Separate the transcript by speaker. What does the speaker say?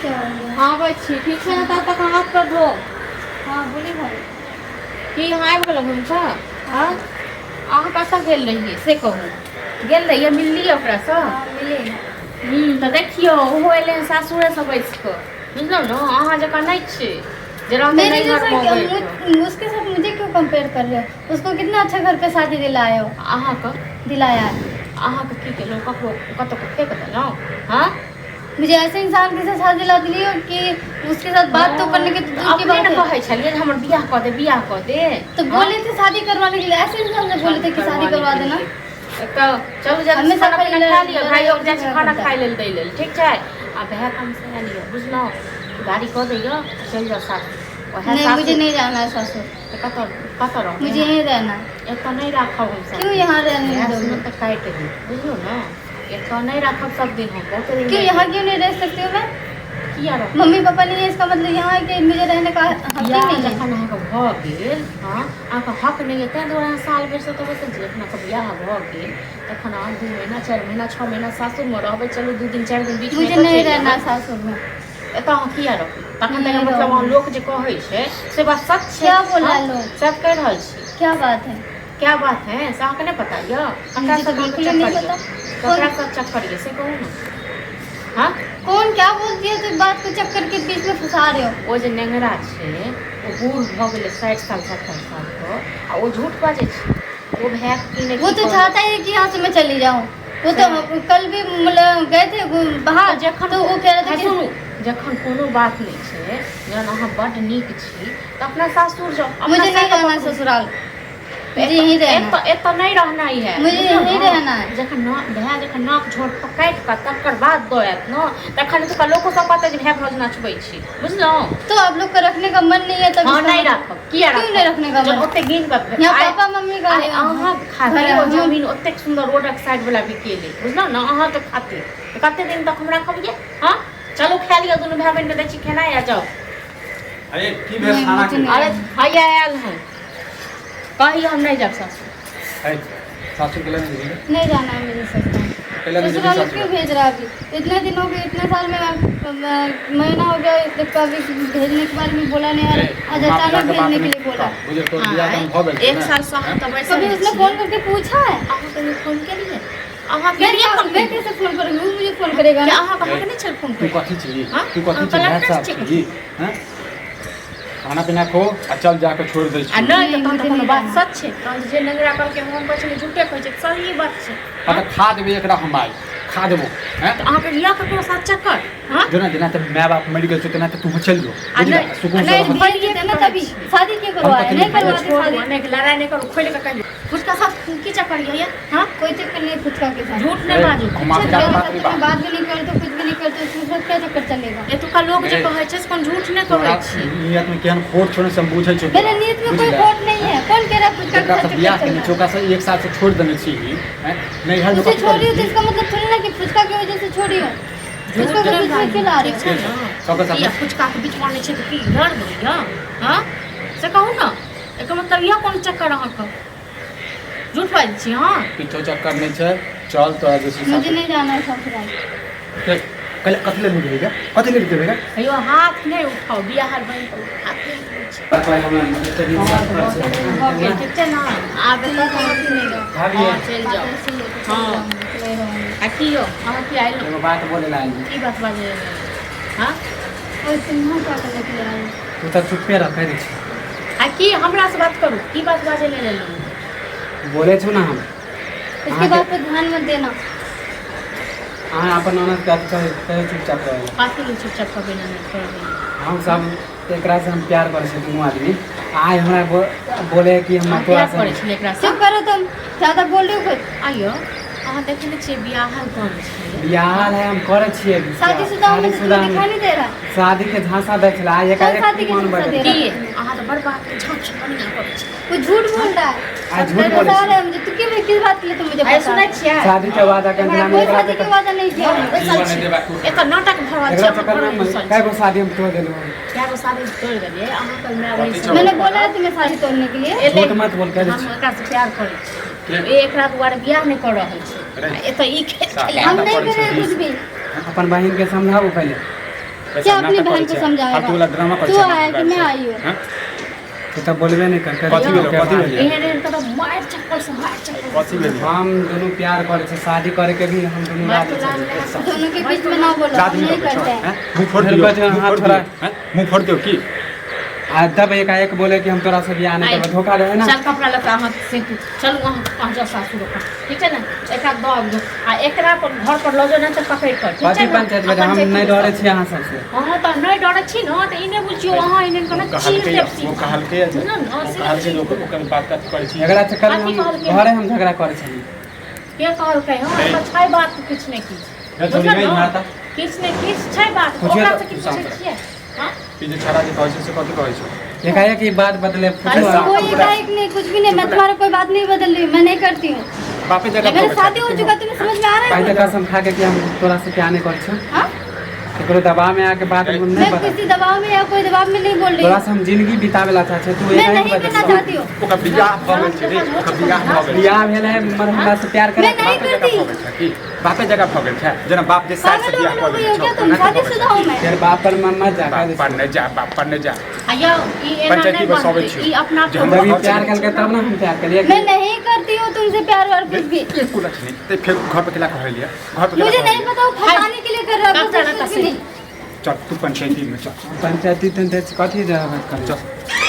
Speaker 1: क्या हो गया?
Speaker 2: आबै छी, ठीक छै ने? तब तक हाथ पर धो।
Speaker 1: हाँ, बोली भाई।
Speaker 2: की, अहाँ आबि गेलहुँ घुमिकऽ? हँ, अहाँ कतऽ गेल रहियै से कहू। गेल रहियै, मिललियै ओकरासँ?
Speaker 1: हाँ, मिले।
Speaker 2: हूँ, तऽ देखियौ, ओहो एलै हन सासुरेसँ बैस कऽ, बुझलहुँ ने? अहाँ जकाँ नहि छै जे रहतै
Speaker 1: मेरे
Speaker 2: नैहरमे
Speaker 1: जैसा क्या-
Speaker 2: बैठ कऽ।
Speaker 1: उसके साथ मुझे क्यों कंपेयर कर रहे हो? उसको कितना अच्छा घर पे शादी दिलाए हो।
Speaker 2: अहाँके
Speaker 1: दिलाया है।
Speaker 2: अहाँके की केलहुँ? ककरो कतऽ फेक देलहुँ? हँ।
Speaker 1: मुझे ऐसे इंसान के साथ शादी दिला दिली हो कि उसके साथ बात तो करने के दूर की
Speaker 2: अपने
Speaker 1: बात
Speaker 2: ने
Speaker 1: है।
Speaker 2: कहै छलियै जे हमर बियाह कऽ दे, बियाह कऽ दे।
Speaker 1: तो बोले थे शादी करवाने के लिए, ऐसे इंसान से बोले थे कि शादी करवा देना।
Speaker 2: तऽ चलू जल्दी
Speaker 1: हमेशा
Speaker 2: खाना पीना
Speaker 1: पहिले
Speaker 2: खा लिअ। भाइयो जाइ छै
Speaker 1: लड़ाई
Speaker 2: खाना
Speaker 1: करता।
Speaker 2: खाइ लेल दै लेल, ठीक छै? आ भाय कम से लिअ, बुझलहुँ? गाड़ी कऽ दैयौ, चलि जाउ सासुर ओएह।
Speaker 1: नहीं,
Speaker 2: सासुर
Speaker 1: मुझे नहीं जाना है ससुर।
Speaker 2: तऽ कतऽ कतऽ रहबै?
Speaker 1: मुझे यहीं रहना है।
Speaker 2: एतऽ नहि राखब हम।
Speaker 1: क्यों यहाँ रहने
Speaker 2: भाय
Speaker 1: दोगे?
Speaker 2: सुनत तऽ काटि दी, बुझलहुँ ने? एतऽ नहि राखब सब दिन हम, बहुते दिन
Speaker 1: क्यों?
Speaker 2: नहि।
Speaker 1: यहाँ क्यों नहीं रह सकती हूँ मैं?
Speaker 2: किया रहब?
Speaker 1: मम्मी पापा नहीं है, इसका मतलब यहाँ के मुझे रहने का हक ही
Speaker 2: बियाह
Speaker 1: नहीं है?
Speaker 2: जखन अहाँके भऽ गेल, हँ, अहाँके हक नहि यऽ, ताहि दुआरे अहाँ साल भरिसँ तऽ बैसल छी। जखन अहाँके बियाह भऽ गेल तखन अहाँ 2 महीना, 4 महीना, 6 महीना सासुरमे रहबै। चलू, 2 दिन 4 दिन बीचमे
Speaker 1: मुझे
Speaker 2: एतऽ
Speaker 1: नहीं
Speaker 2: चलि
Speaker 1: रहना
Speaker 2: जेबै।
Speaker 1: सासुर में।
Speaker 2: एतऽ अहाँ किया रहबै तखन?
Speaker 1: नहि
Speaker 2: तकर मतलब
Speaker 1: रहबै।
Speaker 2: अहाँ लोक जे कहै छै से बात सच छै।
Speaker 1: क्या बोला
Speaker 2: हँ?
Speaker 1: लोग?
Speaker 2: सब कहि रहल छी।
Speaker 1: क्या बात है?
Speaker 2: क्या बात है से अहाँके नहि पता यऽ? ककरा
Speaker 1: मुझे तो
Speaker 2: सब अहाँके
Speaker 1: बिल्कुल ही नहीं
Speaker 2: चक्कर यऽ?
Speaker 1: पता।
Speaker 2: ककरा
Speaker 1: कौन
Speaker 2: सब चक्कर यऽ से कहू ने। हँ।
Speaker 1: कौन क्या बोल दिया तो बात को चक्कर के बीच में फंसा रहे हो?
Speaker 2: ओ जे नेंगरा छै, ओ बूढ़ भऽ गेलै, 60 साल 70 सालके, आ ओ झूठ बाजै छै। ओ भाय की नहि
Speaker 1: वो
Speaker 2: की
Speaker 1: तो
Speaker 2: कहै।
Speaker 1: चाहता है कि यहाँ से मैं चली जाऊँ। वो तो कल भी मतलब गए थे बाहर
Speaker 2: जखन
Speaker 1: तो वो कह रहा था
Speaker 2: है
Speaker 1: कि
Speaker 2: सुनू, जखन कोनो बात नहि छै, जहन अहाँ बड्ड नीक छी तऽ अपना सासुर जाउ, अपना
Speaker 1: मुझे नहीं
Speaker 2: सासुर
Speaker 1: जाना
Speaker 2: पकड़ू।
Speaker 1: ससुराल, मुझे यहीं रहना।
Speaker 2: एतऽ एतऽ नहि रहनाइ है।
Speaker 1: मुझे
Speaker 2: बुझलहुँ
Speaker 1: यहीं
Speaker 2: ने?
Speaker 1: रहना है।
Speaker 2: जखन न भाय जखन नाक झोर काटि कऽ तकर बाद दऽ आयत ने, तखन एतुका लोको सब कहतै जे भाय भाउज नचबै छी, बुझलहुँ?
Speaker 1: तो आप लोग का रखने का मन नहीं है तब
Speaker 2: हँ,
Speaker 1: इसका
Speaker 2: नहि
Speaker 1: मतलब-
Speaker 2: राखब। किया?
Speaker 1: क्यों नहीं रखने का
Speaker 2: जब
Speaker 1: मन?
Speaker 2: ओते गिन कऽ
Speaker 1: यहाँ
Speaker 2: आइ-
Speaker 1: पापा मम्मी का
Speaker 2: आइ अहाँ खातिर
Speaker 1: घर
Speaker 2: ओ
Speaker 1: है।
Speaker 2: जमीन ओतेक सुन्दर रोडक साइड वाला बिकेलै, बुझलहुँ ने? अहाँके खातिर तऽ कते दिन तक हम राखब ये? हँ, चलू खाय लिअ, दुनू भाय बहिनके दै छी खेनाइ आ जाउ।
Speaker 3: अरे, की भेल
Speaker 1: नहीं,
Speaker 3: खाना
Speaker 1: मुझे
Speaker 3: के?
Speaker 1: नहीं।
Speaker 2: अरे, हैया आयल हन, कहियो हम नहि जायब सासुर।
Speaker 3: है, सासुर के नहीं जेबही?
Speaker 1: नहीं जाना है मेरे ससुराल।
Speaker 3: कैला नहीं जेबही?
Speaker 1: ससुराल
Speaker 3: सासुर
Speaker 1: क्यों भेज रहा है अभी? इतने दिन हो गए, इतने साल में महीना हो गया, कभी भेजने के बारे में बोला नहीं यार। आज
Speaker 3: माँ पिता
Speaker 1: अचानक
Speaker 3: के बात
Speaker 1: भेजने के
Speaker 3: नहीं
Speaker 1: लिए बोला।
Speaker 3: बुझल? तोर बियाह दान भऽ गेल छै
Speaker 2: एक
Speaker 3: ने?
Speaker 2: साल से अहाँ तऽ बैसल
Speaker 1: कभी उसने
Speaker 2: छी।
Speaker 1: फोन करके पूछा है?
Speaker 2: अहाँ कहियो फोन केलियै? अहाँ
Speaker 1: मैं
Speaker 2: केलियै फोन?
Speaker 1: मैं कैसे फोन करूँगी? वो मुझे फोन करेगा
Speaker 2: क्या
Speaker 1: ना।
Speaker 2: अहाँ अहाँके नहि छल फोन
Speaker 3: तू
Speaker 2: करै?
Speaker 3: कथी छी?
Speaker 2: हाँ?
Speaker 3: तू कथी
Speaker 2: अहाँ
Speaker 3: छी? भाय
Speaker 2: कलक्टर
Speaker 3: साहब
Speaker 2: छी?
Speaker 3: छी हैं? खाना पीना खो आ चल, जाके छोड़ दै
Speaker 2: आ
Speaker 3: छी।
Speaker 2: नहि तऽ
Speaker 1: नहीं,
Speaker 2: तहन तऽ
Speaker 1: मुझे
Speaker 2: कोनो
Speaker 1: नहीं
Speaker 2: बात
Speaker 1: जाना।
Speaker 2: सच छै तहन, जे नंगरा कहलकै हम कहै छलियै झूठे कहै छै, सही बात छै।
Speaker 3: हाँ तऽ खा देबै एकरा हम आइ, खा देबो हैं।
Speaker 2: तऽ अहाँके यऽ ककरो साथ चक्कर? हँ।
Speaker 3: जेना जेना तऽ माय बाप मरि गेल छै तेना तऽ तू चलि जो।
Speaker 2: आ
Speaker 3: बुझली?
Speaker 2: नहि-
Speaker 3: सुकून से
Speaker 2: नहि,
Speaker 3: रह।
Speaker 1: भेज देते ना तभी शादी क्यों करवाए?
Speaker 3: कथी
Speaker 1: नहीं
Speaker 3: नहीं
Speaker 1: करवाते
Speaker 2: छोड़ू,
Speaker 1: शादी।
Speaker 2: नहि लड़ाइ नहि करू, खोलि कऽ कहियौ, फुचका साथ की चक्कर यऽ? हँ।
Speaker 1: कोई चक्कर नहीं फुचका के साथ।
Speaker 2: झूठ नहि बाजू।
Speaker 3: हम आपके
Speaker 1: मेरे
Speaker 3: बात
Speaker 1: साथ
Speaker 3: नहीं
Speaker 1: तो मैं
Speaker 3: बात
Speaker 1: बात भी नहीं करते, कुछ भी नहीं करते, उसके साथ क्या चक्कर चलेगा?
Speaker 2: एतुका लोक जे
Speaker 3: ए।
Speaker 2: कहै छै से कोन झूठ नहि कहै
Speaker 3: तोरा
Speaker 2: छै।
Speaker 3: नियत में केहन खोट छौ ने से हम बुझै छियौ।
Speaker 1: मेरे नीयत में कोई खोट नहीं है। कौन कह रहा है फुचका के
Speaker 3: जकरा
Speaker 1: साथ
Speaker 3: से
Speaker 1: चक्कर
Speaker 3: बियाह
Speaker 1: चल
Speaker 3: केने
Speaker 1: रहा
Speaker 3: छै
Speaker 1: है?
Speaker 3: ओकरा से एक साल से छोड़ि देने छी हैं, नैहर में
Speaker 1: उसे
Speaker 3: कथी
Speaker 1: छोड़ी हो
Speaker 3: करै
Speaker 1: तो
Speaker 3: छी?
Speaker 1: इसका मतलब थोड़ी ना कि फुचका की वजह से छोड़ी हो।
Speaker 2: झूठ
Speaker 1: फुचका के
Speaker 2: नहि
Speaker 1: बीच में
Speaker 2: बाजू,
Speaker 1: क्यों ला रहे
Speaker 2: ठीक
Speaker 1: हो?
Speaker 2: छै ने?
Speaker 3: सबके साथ
Speaker 2: किया फुचकाके बीच मानै छै तऽ की डर होइया? हँ, से कहू ने, एकर मतलब इएह कोन चक्कर अहाँके? झूठ बाजै छी अहाँ।
Speaker 3: किछो चक्कर नहि छै, चल तोरा जे छै।
Speaker 1: मुझे नहीं जाना है ससुराल।
Speaker 3: कथी लेल नहि जेबै? कथी लेल जेबै?
Speaker 2: हेयौ, हाथ नहि उठाउ, बियाह बनि कऽ हाथ नहि उठबै छै। भऽ गेल, ठीक छै ने? आब एतऽ
Speaker 1: नहीं जाऊँ।
Speaker 4: भाभी।
Speaker 2: हँ, चलि
Speaker 1: बात
Speaker 2: जाउ।
Speaker 1: ऐसी है तो
Speaker 2: हाँ।
Speaker 1: चली जाऊंगी, नहीं रहूंगी।
Speaker 2: आ की यौ, अहाँ की आयल?
Speaker 4: एगो बात बोले ला आयल।
Speaker 2: की बात बाजै? हँ।
Speaker 1: और तुम यहाँ क्या करने के लिए आए हो?
Speaker 4: तू तऽ चुप्पे रह, कहि दै छी।
Speaker 2: आ की हमरासँ बात करू, की बात बाजै लेल एलहुँ?
Speaker 4: बोलै छौ ने हम।
Speaker 1: इसके
Speaker 4: अहाँके-
Speaker 1: बात पर ध्यान मत देना।
Speaker 4: अहाँ अपन ननद के अथी कहियो कहियो चुपचाप रहै।
Speaker 2: कथी लेल चुपचाप कहबै? नहि करबै।
Speaker 4: हम सब एकरा से हम प्यार करै छी दुनू आदमी। आइ हमरा बोले कि हम
Speaker 2: अहाँ
Speaker 4: तोरा
Speaker 2: प्यार
Speaker 4: से
Speaker 2: करै छलियै एकरासँ?
Speaker 1: चुप करो तुम, ज्यादा बोल रहे हो कुछ।
Speaker 2: आइयो अहाँ देखै नहि छियै, बियाहल कम छै।
Speaker 4: बियाह है, हम करै छियै।
Speaker 1: शादीशुदा हूँ मैं तो
Speaker 4: शादीशुदा
Speaker 1: तुम्हें दिखाई नहीं दे रहा?
Speaker 4: शादी के झांसा दै छलै आइ
Speaker 1: कौन
Speaker 4: एकाएक
Speaker 1: शादी के
Speaker 4: मन
Speaker 1: झांसा
Speaker 4: बदलि
Speaker 1: दे रहा?
Speaker 2: की अहाँ तऽ बड़ बात झाँप बढ़िआँ करै छी।
Speaker 1: वो झूठ बोल रहा है।
Speaker 4: आइ झूठ बोलै
Speaker 1: बता
Speaker 4: छी।
Speaker 1: रहा है मुझे। तू क्यों, किस बात के लिए तुम मुझे
Speaker 2: आइ
Speaker 1: बता
Speaker 2: सुनै
Speaker 1: रहे?
Speaker 2: छियै?
Speaker 4: शादी के वादा कर दिला।
Speaker 1: कोई
Speaker 4: एकरा
Speaker 1: शादी के वादा नहीं किया हमने।
Speaker 2: बैसल छी एतऽ, नाटक भऽ रहल छै।
Speaker 4: एकरा
Speaker 2: अहाँ
Speaker 4: चक्कर
Speaker 2: घरमे
Speaker 4: में
Speaker 2: घुसल
Speaker 4: कए
Speaker 2: छी।
Speaker 4: गो शादी हम तोड़ देलहुँ।
Speaker 2: कए गो शादी तोड़ि देलियै अहाँके माय बहिन सब?
Speaker 1: मैंने बोला है तुम्हें शादी तोड़ने के लिए?
Speaker 2: एलै।
Speaker 4: झूठ मत बोल, कह दै
Speaker 2: हम
Speaker 4: छी।
Speaker 2: एकरासँ प्यार करै छी, ए एकरा दुआरे बियाह नहि कऽ रहल छै। आ एतऽ ई खेल खेलाय।
Speaker 1: हम नहीं कर रहे कुछ भी।
Speaker 4: अपन बहिन के समझाबू पहिले।
Speaker 1: क्या अपनी बहन को समझाएगा?
Speaker 3: फालतू वाला ड्रामा करै
Speaker 1: तू
Speaker 3: छै
Speaker 1: आया कि मैं आई हूँ?
Speaker 3: हैं?
Speaker 4: तू तऽ बोलबे नहीं कर
Speaker 3: कथी भेलो कथी भेलै
Speaker 2: एहन एहन तऽ मारि चप्पल से मारि चप्पल
Speaker 3: कथी भेलै
Speaker 4: हम दुनू प्यार करै छै, शादी करे के भी हम दुनू
Speaker 2: मारि
Speaker 4: राजी
Speaker 2: तो लाल
Speaker 4: छी।
Speaker 2: लगा
Speaker 1: दोनों के बीच में ना बोलो,
Speaker 3: लात
Speaker 1: हम
Speaker 3: नहीं
Speaker 1: नहीं
Speaker 3: लगै छौ
Speaker 1: करते हैं।
Speaker 3: हैं? मुँह फोड़
Speaker 4: मेरे
Speaker 3: दियौ
Speaker 4: को जो
Speaker 3: मुँह
Speaker 4: हाथ
Speaker 3: फोड़
Speaker 4: थोड़ा-
Speaker 3: दियौ हैं? मुँह फोड़ दियौ की?
Speaker 4: आ तब एकाएक बोले कि हम तोरा से बियाह नहीं करबो, धोखा रहे ना।
Speaker 2: चल कपड़ा लत्ता अहाँ से चलू, अहाँ पहुँच जाउ सासुर अपन, ठीक छै ने? एकरा दऽ आबियौ आ एकरा अपन घर पर लऽ जाउ ने तऽ पकड़ि कऽ, ठीक
Speaker 4: कथी
Speaker 2: छै ने?
Speaker 4: पंचायत में
Speaker 2: अपन
Speaker 4: हम
Speaker 2: जे
Speaker 4: नहीं
Speaker 2: किछु
Speaker 4: डरे छी अहाँ सबसे।
Speaker 2: अहाँ तऽ नहि डरै छी ने तऽ ई नहि बुझियौ अहाँ एहन कोनो चीर
Speaker 3: कहलकै
Speaker 2: देब
Speaker 3: ओ
Speaker 2: सीधा।
Speaker 3: कहलकै जे
Speaker 2: बुझलहुँ ने?
Speaker 3: ओ
Speaker 2: से
Speaker 3: कहलकै जे ओकर ओकर बात कथी करै छी।
Speaker 4: एकरा चक्कर में
Speaker 2: कथी
Speaker 4: हम
Speaker 2: कहलकै?
Speaker 4: घरे हम झगड़ा करै छली।
Speaker 2: के कहलकै? हँ, एहिमे छै बात किछु ने किछु।
Speaker 3: हे छोरी,
Speaker 2: बुझलहुँ
Speaker 3: गई
Speaker 2: ने?
Speaker 3: यहाँ तऽ।
Speaker 2: किछु ने किछु छै बात।
Speaker 4: बुझियौ
Speaker 2: ओकरा
Speaker 4: तऽ
Speaker 2: से की पूछै छियै? हँ?
Speaker 3: ई जे छौड़ा जे कहै छै से कथी कहै छै?
Speaker 4: एकाएक ई बात बदले
Speaker 3: अरे साहब,
Speaker 1: कोई एकाएक नहीं, कुछ भी नहीं, मैं तुम्हारा कोई बात नहीं बदल रही हूँ, मैं नहीं करती हूँ।
Speaker 3: बापे जगह
Speaker 1: मेरा
Speaker 3: भऽ गेल
Speaker 1: शादी
Speaker 3: छै।
Speaker 1: हो चुका, तुम्हें समझ में आ रहा
Speaker 4: भाई
Speaker 1: है?
Speaker 4: तऽ कसम खा के कि हम तोरा से प्यार नहीं करै छौ।
Speaker 1: हाँ?
Speaker 4: केकरो दबाव में आके बात नहीं
Speaker 1: मैं
Speaker 4: बदल।
Speaker 1: किसी दबाव में या कोई दबाव में नहीं बोल रही
Speaker 4: तोरा
Speaker 1: हूँ।
Speaker 4: से हम जिंदगी बितावे ला चाहै छी, तू
Speaker 1: मैं
Speaker 4: एकाएक
Speaker 1: नहीं
Speaker 4: बदल।
Speaker 1: करना चाहती हूँ।
Speaker 3: ओकर बियाह भऽ गेल छै रे, ओकर बियाह भऽ गेल छै।
Speaker 4: बियाह भेल है मगर हमरा से प्यार करे।
Speaker 1: मैं नहीं
Speaker 3: बापे जगह
Speaker 1: करती।
Speaker 3: भऽ गेल छै की? बापे जगह भऽ गेल छै जेना बाप जे साइड से
Speaker 1: पागल
Speaker 3: बियाह
Speaker 1: हो
Speaker 3: कऽ
Speaker 1: गई हो
Speaker 3: लेने
Speaker 1: क्या
Speaker 3: छौ
Speaker 1: तुम?
Speaker 3: ओना
Speaker 1: शादी
Speaker 3: भऽ गेल
Speaker 1: शुदा हूँ मैं।
Speaker 4: तेरे बाप पर मत जा
Speaker 3: बाप पर नहि जा, बाप पर नहि जा।
Speaker 2: आ यौ, ई एना
Speaker 3: पंचायती
Speaker 2: नहि
Speaker 3: बसबै
Speaker 2: बनतै।
Speaker 3: छियौ।
Speaker 2: ई अपना
Speaker 3: जे हमरा
Speaker 4: जब ई
Speaker 3: घर
Speaker 4: प्यार करके तब ना हम प्यार करिए।
Speaker 1: मैं नहीं करती हूँ तुमसे प्यार और कुछ भी।
Speaker 3: एको लठ नहि तऽ फेर घर पर केला कहलियै, घर पर केला
Speaker 1: मुझे नहीं
Speaker 3: कहलियै?
Speaker 1: पता, वो फंसाने के लिए कर रहा है
Speaker 2: कपड़ा
Speaker 1: कुछ
Speaker 2: लत्ता
Speaker 1: भी नहीं।
Speaker 3: चल तू पंचायती में चल।
Speaker 4: पंचायती तंचायती कथी जा बात करी?
Speaker 3: चल।